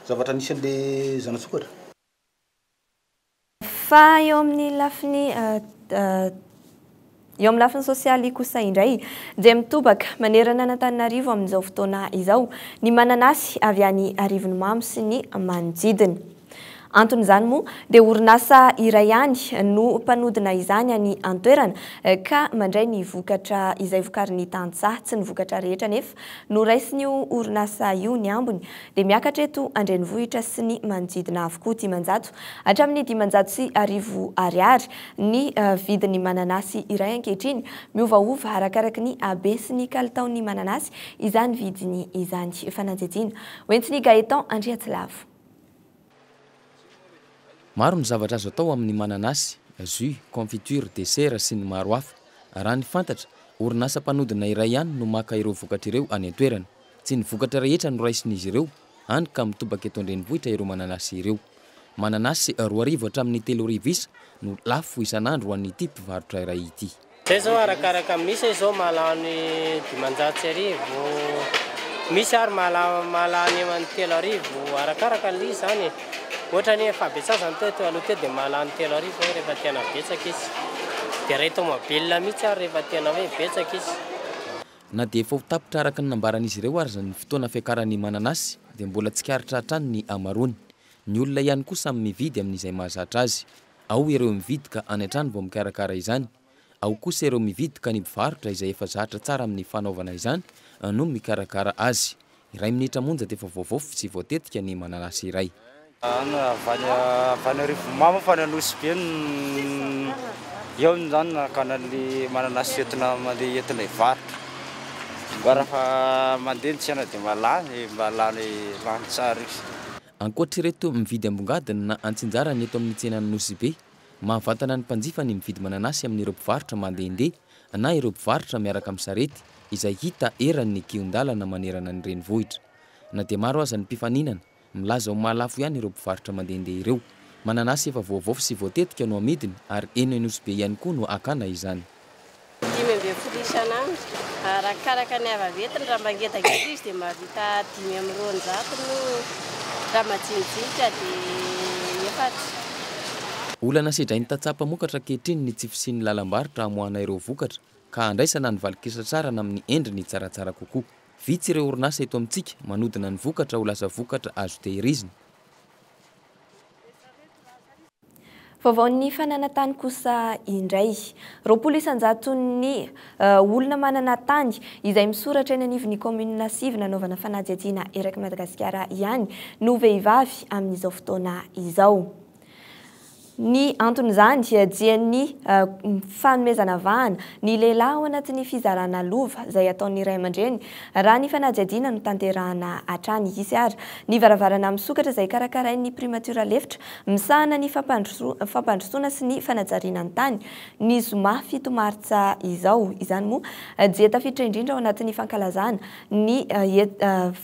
[SPEAKER 16] zavatra nisy an'le zana-tsokatra.
[SPEAKER 3] Fa eo amin'ny lafiny eo amin'ny lafiny sosialy kosa indray dia mitobaka manerana an'Antananarivo amin'izao fotoana izao ny mananasy avy any Arivonimamo sy ny manodidina. Anton'izany moa dia orinasa iray ihany no mpanodina izany any an-toerana ka mandray ny vokatra izay vokarin'ny tantsaha. Tsy ny vokatra rehetra anefa no raisin'io orinasa io, ny ambiny dia miakatra eto an-drenivohitra sy ny manodidina avokoa 500 hatramin'ny 1500 ariary ny vidin'ny mananasy iray ankehitriny. Miovaova arakaraky ny habe sy ny kalitaon'ny mananasy izany vidiny izany. Fanadihadiana hoentin'i Gaëtan Andriatsilavo.
[SPEAKER 10] Maro ny zavatra azo atao amin'ny mananasy, jus, confiture, dessert sy ny maro hafa. Raha ny fantatra, orinasa mpanodina iray ihany no maka ireo vokatra ireo any an-toerana. Tsy ny vokatra rehetra no raisin'izy ireo, hany ka mitobaka eto an-drenivohitra ireo mananasy ireo. Mananasy 2000 hatramin'ny 3000 isa no lafo isan'andro ho an'ity mpivarotra iray ity.
[SPEAKER 18] Zay zao arakaraka misy zao mahalany 1500, misy ary mahalany eo amin'ny 3000 arakaraka an'ilay izy zany e. Ohatra ny hoe fahabetsahana teo teo aloha teo dia mahalany 3000 aho rehefa tena betsaka izy. Dia iray tomobile mihitsy ary rehefa tena hoe betsaka izy.
[SPEAKER 10] Na dia efa ho tapitra araka ny nambaran'izy ireo aza ny fotoana fiakaran'ny mananasy dia mbola tsikaritra hatrany ny hamaroany. Ny olona ihany koa samy mividy amin'izay mahazatra azy. Ao ireo mividy ka any an-trano vao mikarakara izany. Ao kosa ireo mividy ka ny mpivarotra izay efa zatra tsara amin'ny fanaovana izany no mikarakara azy. Iray minitra monja dia efa voavaofy sy voatetika ny mananasy iray.
[SPEAKER 19] Avy any avy any Arivonimamo fa any Anosibe no eo zany nakana an'le mananasy entina mandeha entina hivarotra. Mba raha mandeha ny tsena dia mba lany mba lany lany tsara izy.
[SPEAKER 10] Ankoatr'ireto mividy ambongadiny na antsinjarany eto amin'ny tsenan'i Nosy Be, mahavantana ny mpanjifa ny mividy mananasy amin'ireo mpivarotra mandehandeha na ireo mpivarotra miaraka amin'ny sarety izay hita eran'ny kihon-dalana manerana ny renivohitra. Na dia maro aza ny mpifaninana, milaza ho mahalafo ihany ireo mpivarotra mandehandeha ireo. Mananasy efa voavaofy sy voatetika no amidiny ary eny Anosibe ihany koa no hakana izany.
[SPEAKER 11] 15 isan'andro. Arakaraka ny havavetiny, raha mba ngedangeda izy dia mahavita 205 no raha majinijinika dia efatra.
[SPEAKER 10] Olana sedrain'ny tantsaha mpamokatra ankehitriny ny tsy fisian'ny lalam-barotra hamoahana ireo vokatra ka handraisana ny valin-kisatrarana amin'ny endriny tsaratsara kokoa. Vitsy ireo orinasa eto amintsika manodina ny vokatra ho lasa vokatra azo tehirizina.
[SPEAKER 3] Vaovaon'ny fananan-tany kosa indray. 20 isan-jaton'ny olona manana tany izay misoratra eny anivon'ny kaominina sivy nanaovana fanadihadiana erak'i Madagasikara ihany no vehivavy amin'izao fotoana izao. Ny anton'izany dia ny fanomezana vahana ny lehilahy ao anatin'ny fizarana lova izay ataon'ny ray aman-dreny raha ny fanadihadiana no tanterahana hatrany. Hisy ary ny varavarana misokatra izay karakarain'ny Primature lefitra misahana ny fampandrosoana sy ny fanajariana ny tany ny zoma 7 martsa izao. Izany moa dia tafiditra indrindra ao anatin'ny fankalazana ny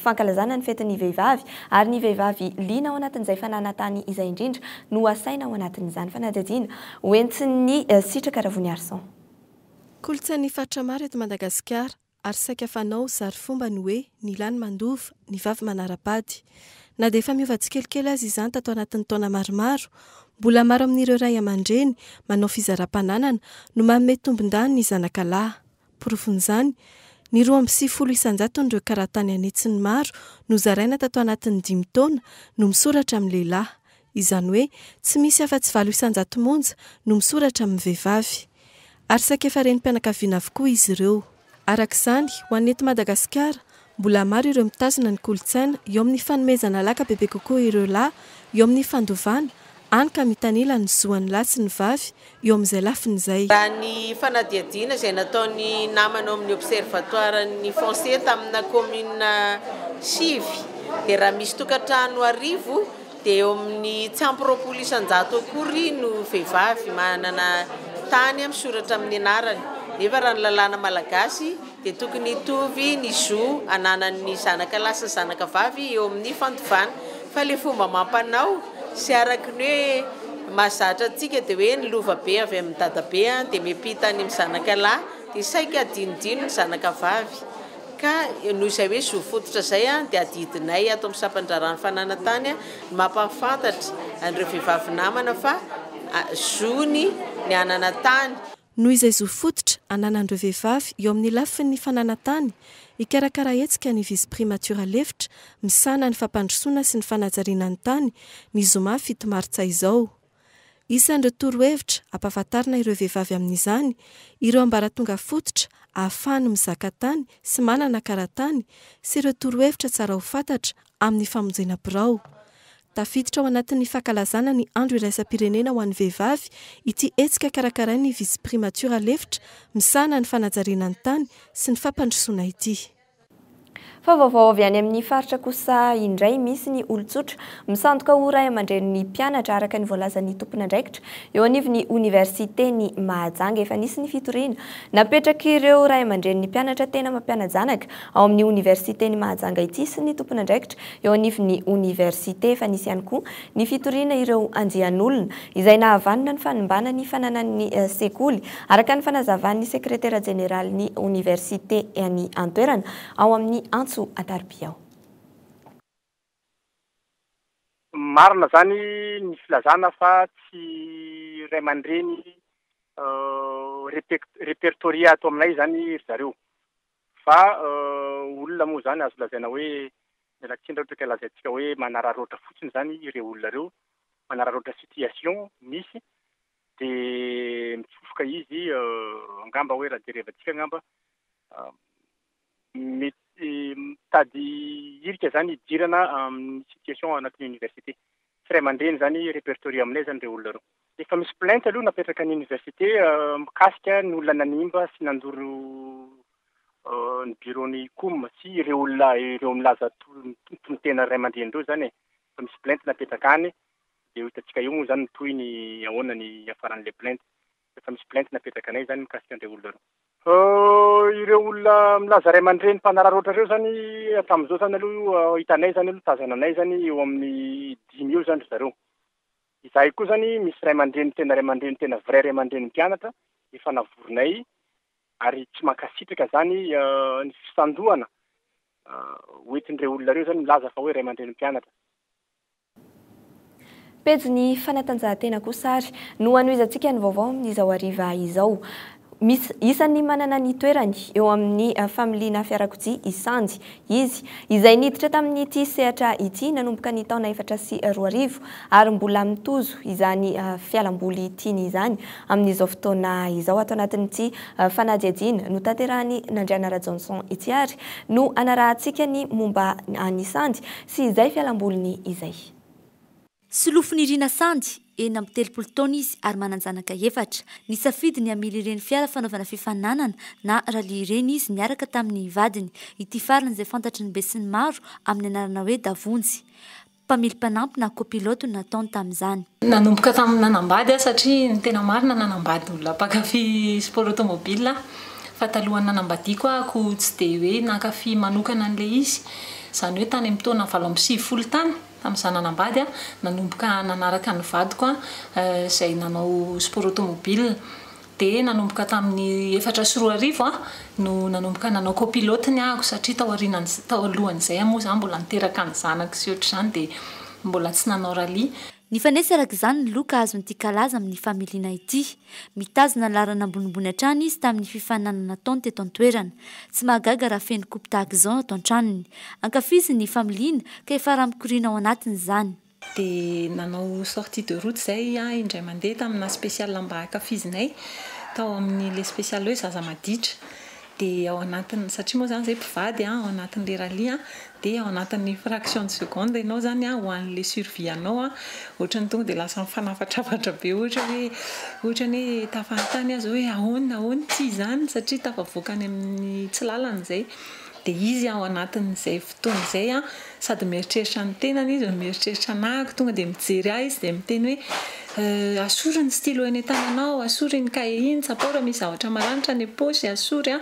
[SPEAKER 3] fankalazana ny fetin'ny vehivavy ary ny vehivavy liana ao anatin'izay fananan-tany izay indrindra no asaina ao anatin'izany fanadihadiana hoentin'ny Sitraka Ravoniarison.
[SPEAKER 8] Kolontsain'ny faritra maro eto Madagasikara ary saika fanao zary fomba ny hoe ny lahy no mandova, ny vavy manara-bady. Na dia efa miova tsikelikely aza izany tato anatin'ny taona maromaro, mbola maro amin'ireo ray aman-dreny manao fizaram-pananana no manome tombon-dany ny zanaka lahy. Porofon'izany, ny 92 isan-jaton'ireo karatany an'hetsiny maro nozaraina tato anatin'ny dimy taona no misoratra amin'ny lehilahy. Izany hoe tsy misy afa-tsy 8% monja no misoratra amin'ny vehivavy. Ary saika efa renim-pianakaviana avokoa izy ireo. Araka izany, ho an'ny eto Madagasikara, mbola maro ireo mitazona ny kolontsaina eo amin'ny fanomezana laka bebe kokoa ireo lahy eo amin'ny fandovana, hany ka mitanila ny zo an'ny lahy sy ny vavy eo amin'izay lafiny izay.
[SPEAKER 14] Raha ny fanadihadiana izay nataon'ny namana ao amin'ny Observatoiren'ny Foncier tamina commune sivy dia raha misy tokantrano 1000 dia eo amin'ny tsy ampy 20% akory no vehivavy manana tany misoratra amin'ny anarany. Nefa raha ny lalàna malagasy dia tokony hitovy ny zo ananan'ny zanaka lahy sy ny zanaka vavy eo amin'ny fandovana. Fa ilay fomba amam-panao sy araka ny hoe mahazatra antsika dia hoe ny lova be avy amin'ny dadabe dia miampita any amin'ny zanaka lahy dia saika adinodino ny zanaka vavy. Ka noho izay hoe zo fototra izay dia adidinay ato amin'ny sampan-draharahan'ny fananan-tany ny mampahafantatra an'ireo vehivavy namana fa zony ny hanana tany.
[SPEAKER 8] Noho izay zo fototra ananan'ireo vehivavy eo amin'ny lafiny fananan-tany, hikarakara hetsika ny vice-primature lefitra misahana ny fampandrosoana sy ny fanajariana ny tany ny zoma 7 martsa izao. Isan'ireo torohevitra ampahafantarina ireo vehivavy amin'izany ireo ambaratonga fototra ahafahany mizaka tany sy manana kara-tany sy ireo torohevitra tsara ho fantatra amin'ny famonjena birao. Tafiditra ao anatin'ny fankalazana ny Andro iraisam-pirenena ho an'ny vehivavy ity hetsika karakarain'ny vice-primature lefitra misahana ny fanajariana ny tany sy ny fampandrosoana ity.
[SPEAKER 3] Fa vaovao avy any amin'ny faritra kosa indray, misy ny olon-tsotra misandoka ho ray aman-drenin'ny mpianatra araka ny voalazan'ny tompon'andraikitra eo anivon'ny oniversiten'i Mahajanga. Efa nisy ny fitoriana napetrak'ireo ray aman-drenin'ny mpianatra tena mampiana-janaka ao amin'ny oniversiten'i Mahajanga ity sy ny tompon'andraikitra eo anivon'ny oniversite. Efa nisy ihany koa ny fitoriana ireo andian'olona izay nahavanona ny fanimbana ny fananan'ny sekoly, araka ny fanazavan'ny sekretera jeneralin'ny oniversite any an-toerana ao amin'ny antso an-tariby ao.
[SPEAKER 20] Marina izany ny filazana fa tsy ray aman-dreny repertorier ato aminay izany ry zareo. Fa olona moa izany azo lazaina hoe, miala tsiny raha ohatra ka lazaintsika hoe manararaotra fotsiny izany ireo olona ireo, manararaotra situation misy dia mitsofoka izy, angamba hoe raha jerevantsika angamba mety mitady hirika izany hidirana amin'ny situation ao anatin'ny université. Tsy ray aman-dreny izany repertorier aminay izany ireo olona ireo. Efa misy plainte aloha napetraka ny université mikasika ny olona nanimba sy nandoro ny bureau-n'ny ICOM sy ireo olona ireo milaza tonon-tena ray aman-dreny ireo izany e. Efa misy plainte napetraka any dia ho hitantsika eo moa izany ny tohiny ahoana ny hiafaran'ilay plainte. Efa misy plainte napetraka anay izany mikasika an'ireo olona ireo. Ireo olona milaza ray aman-dreny mpanararaotra ireo izany hatramin'izao izany aloha hitanay izany aloha tazananay izany eo amin'ny dimy eo izany ry zareo. Izahay koa izany misy ray aman-dreny tena ray aman-dreny tena vrai ray aman-dreny mpianatra efa navorinay ary tsy mankasitraka izany ny fisandohana hoentin'ireo olona ireo izany milaza fa hoe ray aman-dreny mpianatra.
[SPEAKER 3] Pejin'ny fanatanjahantena kosa ary no hanohizantsika ny vaovao amin'izao hariva izao. Misy isan'ny manana ny toerany eo amin'ny familiana fiarakodia i Sandy. Izy, izay niditra tamin'ity sehatra ity nanomboka ny taona 2004 ary mbola mitozo izany fialamboly tiany izany amin'izao fotoana izao. Ato anatin'ity fanadihadiana notanterahin'i Nandriana Rajaonson ity ary no hanarahantsika ny momba an'i Sandy sy izay fialamboliny izay.
[SPEAKER 2] Solofonirina Sandy, 36 taona izy ary manan-janaka efatra. Nisafidy ny hamily ireny fiara fanaovana fifaninanana na rallye ireny izy niaraka tamin'ny vadiny, ity farany izay fantatry ny besinimaro amin'ny anarana hoe Davonjy. Mpamily mpanampy na copilote no nataony tamin'izany.
[SPEAKER 21] Nanomboka tamin'ny nanambady aho satria ny tena marina nanambady olona mpankafy sport automobile aho fa talohan'ny nanambadiako ahako tsy dia hoe nankafy manokana an'ilay izy, izany hoe tany amin'ny taona 98 tany tamin'izaho nanambady aho nanomboka nanaraka ny vadiko aho izay nanao sport automobile. Dia nanomboka tamin'ny 2004 aho no nanomboka nanao copilote ny ahako satria tao aorianan'izay, tao alohan'izay aho moa izaho mbola niteraka ny zanako sy ohatr'izany dia mbola tsy nanao rallye.
[SPEAKER 2] Nifanesy araka izany ny loka azon'ity kalaza amin'ny familiana ity. Mitazona ny laharana ambonimbony hatrany izy tamin'ny fifaninanana nataony teto an-toerana. Tsy mahagaga raha feno kopy tahaka izao ato an-tranony. Ankafiziny ny familiana ka efa rà mikoriana ao anatiny izany.
[SPEAKER 21] Dia nanao sortie de route izay aho indray mandeha tamina spécial mba ankafizinay tao amin'ilay spécial hoe zaza maditra. Dia ao anatin'ny, satria moa izany izay mpivady an, ao anatin'ilay rallye an, dia ao anatin'ny fraction de seconde ianao izany an, ho an'ilay survie anao an, ohatran'ny tonga dia lasa mifanafatrafatra be ohatra hoe, ohatran'ny hoe tafanontany aho izao hoe ahoana ahoana ity izany satria tafavoaka any amin'ny tsy lalana izay. Dia izy ao anatin'izay fotoana izay an, sady mieritreritra ny tenany izy no mieritreritra anahako, tonga dia mijery ahy izy dia miteny hoe asory ny stylo eny an-tananao, asory iny kahie iny, tsapao raha misy zavatra maranitra any am-paosy, asory an,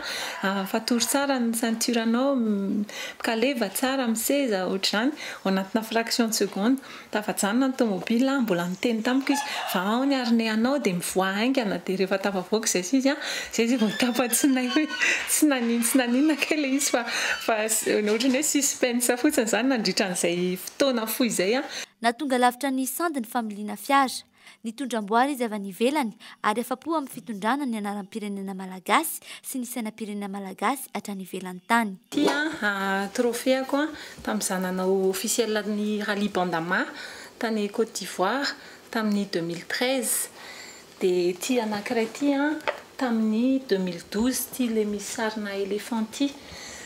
[SPEAKER 21] fatory tsara ny ceinture-nao, mikaleva tsara amin'ny seza, ohatr'izany, ao anatina fraction de seconde. Tafajanona ny tomobila, mbola niteny tamiko izy, vahao ny harnais anao dia mivoaha haingana, dia rehefa tafavoaka izay sy izy an, izay izy vao tapa-tsinay hoe tsy nanin tsy naninona kay ilay izy fa fa ohatran'ny hoe suspense fotsiny izany nandritra an'izay fotoana fohy izay an.
[SPEAKER 2] Nahatonga lavitra an'i Sandy ny familiana fiara. Nitondra amboara izy avy any ivelany ary afa-po amin'ny fitondrana ny anaram-pirenena malagasy sy ny sainam-pirenena malagasy hatrany ivelany tany.
[SPEAKER 21] Ity an, trophée-ako an, tamin'izaho nanao officiel ny Rallye Bandama tany Côte d'Ivoire tamin'ny 2013. Dia ity anankiray ity an, tamin'ny 2012 ity ilay misy sarina éléphant ity.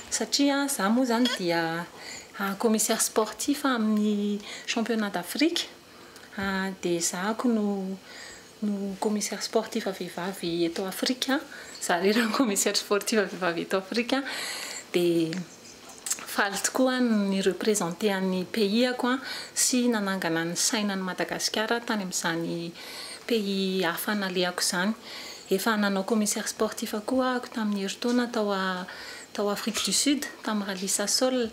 [SPEAKER 21] Satria izaho moa izany dia commissaire sportif amin'ny championnat d'Afrique. Dia ezahako no no commissaire sportif vehivavy eto Afrika, za irery no commissaire sportif vehivavy eto Afrika, dia faly tokoa aho ni-representer an'ny pays-ako sy nanangana ny sainan'i Madagasikara tany amin'izany pays hafa nalehako izany. Efa nanao commissaire sportif koa ahako tamin'ny herintaona tao tao Afrique du Sud tamin'ny Rallye Sasol.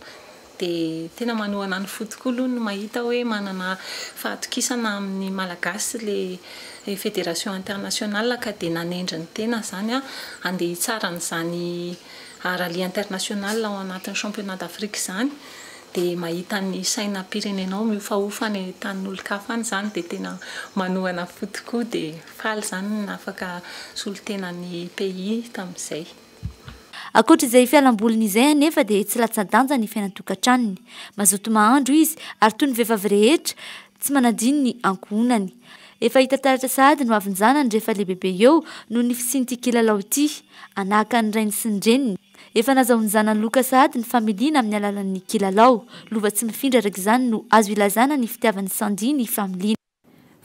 [SPEAKER 21] Dia tena manohana ny fo tokoa aloha ny mahita hoe manana fahatokisana amin'ny Malagasy ilay Fédération Internationale ka dia nanendry ny tena izany handeha hitsara an'izany rallye international ao anatin'ny championnat d'Afrique izany. Dia mahita ny sainam-pirenenao mihofahofa any tanin'olon-kafa any izany dia tena manohana fo tokoa dia faly izany afaka solontena ny pays tamin'izay.
[SPEAKER 2] Ankoatra izay fialamboliny izay anefa dia tsy latsa-danja ny fiainan-tokantranony. Mazoto mahandro izy ary toy ny vehivavy rehetra, tsy manadino ny ankohonany. Efa hita taratra sahady ny hoavin-janany rehefa lehibebe eo noho ny fisian'ity kilalao ity. Hanahaka ny rainy sy ny reniny. Efa nazahoan'ny zanany loka sahady ny familiana amin'ny alalan'ny kilalao. Lova tsy mifindra araka izany no azo ilazana ny fitiavan'i Sandy ny familiana.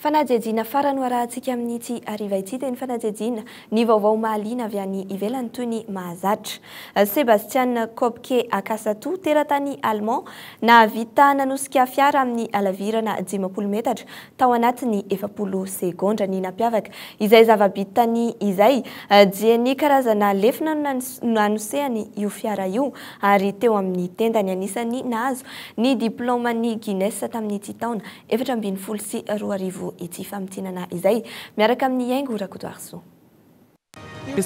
[SPEAKER 3] Fanadihadiana farany ho arahantsika amin'ity hariva ity dia ny fanadihadiana ny vaovao mahaliana avy any ivelany toy ny mahazatra. Sebastian Kopke Akasatu, teratany Allemand, nahavita nanosika fiara amin'ny halavirana 50 metatra tao anatin'ny 40 segondra. Ny nampiavaka izay zava-bitany izay dia ny karazana lefona no nanosehany io fiara io ary teo amin'ny tendany. Anisan'ny nahazo ny diplaoman'ny Guinness tamin'ity taona 2014 ity famintinana izay miaraka amin'i Haingo Rakotoarisoa.
[SPEAKER 1] Ny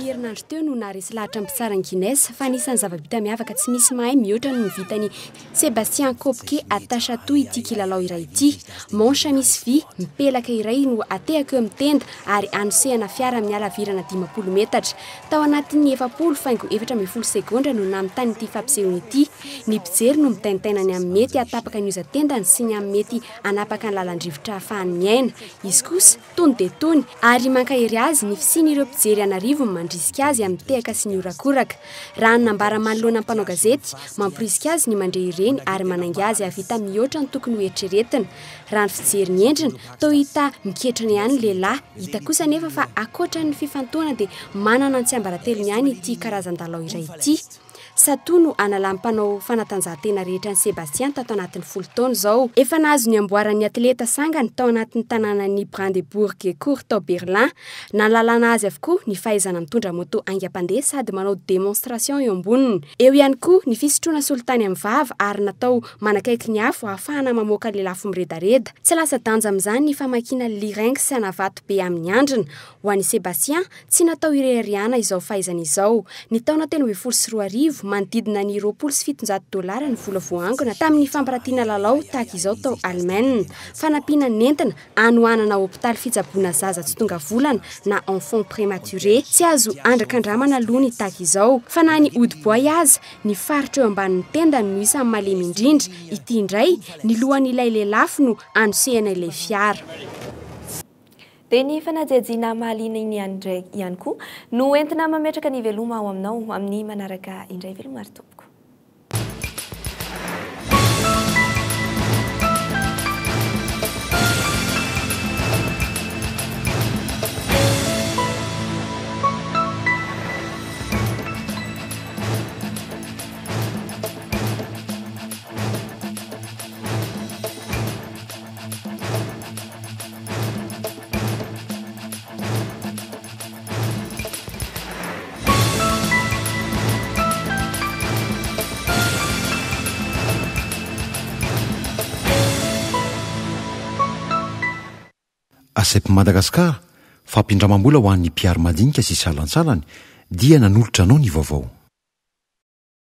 [SPEAKER 1] herinandro teo no naharesy lahatra ny mpitsara ny Guinness fa anisan'ny zava-bita miavaka tsy misy mahay mihoatra noho ny vitan'i Sébastien Kopke Attachatou ity kilalao iray ity. Manche misy vy mipelaka iray no atehaka eo amin'ny tenda ary anosehana fiara amin'ny halavirana 50 metatra. Tao anatin'ny 40,14 segondra no namitany ity fampisehoana ity. Ny mpijery no mitaintaina ny amin'ny mety hahatapaka ny hoza-tendany sy ny amin'ny mety hanapaka ny lalan-drivotra ahafahany miaina. Izy kosa, tony dia tony, ary mankahery azy ny fisian'ireo mpijery an'arivony mandrisika azy amin'ny tehaka sy ny horakoraka. Raha ny nambara manoloana ny mpanao gazety, mamporisika azy ny mandre ireny ary manainga azy hahavita mihoatra ny tokony hoeritreretina. Raha ny fijery ny endriny, toa hita miketrona ihany ny lehilahy. Hita kosa anefa fa ankoatra ny fifantohana dia manana ny tsiambaratelony ihany ity karazan-dalao iray ity. Satoa no analan'ny mpanao fanatanjahantena rehetra an'i Sébastien tato anatin'ny folo taona izao. Efa nahazo ny amboaran'ny atleta sangany tao anatin'ny tanànan'i Brandeburg-Court tao Berlin. Nahalalana azy avokoa ny fahaizana mitondra moto haingam-pandeha sady manao démonstration eo amboniny. Eo ihany koa ny fisotroana solitany amin'ny vava ary natao manakaiky ny afo ahafahana mamoaka lelafo miredareda. Tsy latsa-danja amin'izany ny famakiana lyrinx na vato be amin'ny handrina. Ho an'i Sébastien, Tsy natao hireharehana izao fahaizana izao. Ny taona 2013, manodidina ny 720 dolara ny vola voaangona tamin'ny fampiratiana lalao tahaka izao tao Alemaina. Fanampiana nentina hanohanana hopitaly fitsaboana zaza tsy tonga volana na enfants prématurés. Tsy azo andrakandramana aloha ny tahaka izao. Fa na ny hodi-boay aza, ny faritra eo ambanin'ny tendany no isan'ny malemy indrindra. Ity indray, ny lohan'ilay lelafo no anosehana ilay fiara.
[SPEAKER 3] Dia ny fanadihadiana mahaliana iny ihany indray ihany koa no entina mametraka ny veloma ao aminao amin'ny manaraka indray veloma ry tompoko.
[SPEAKER 22] ACEP Madagascar, fampindramam-bola ho an'ny mpihary madinika sy salantsalany, dia nanolotra anao ny vaovao.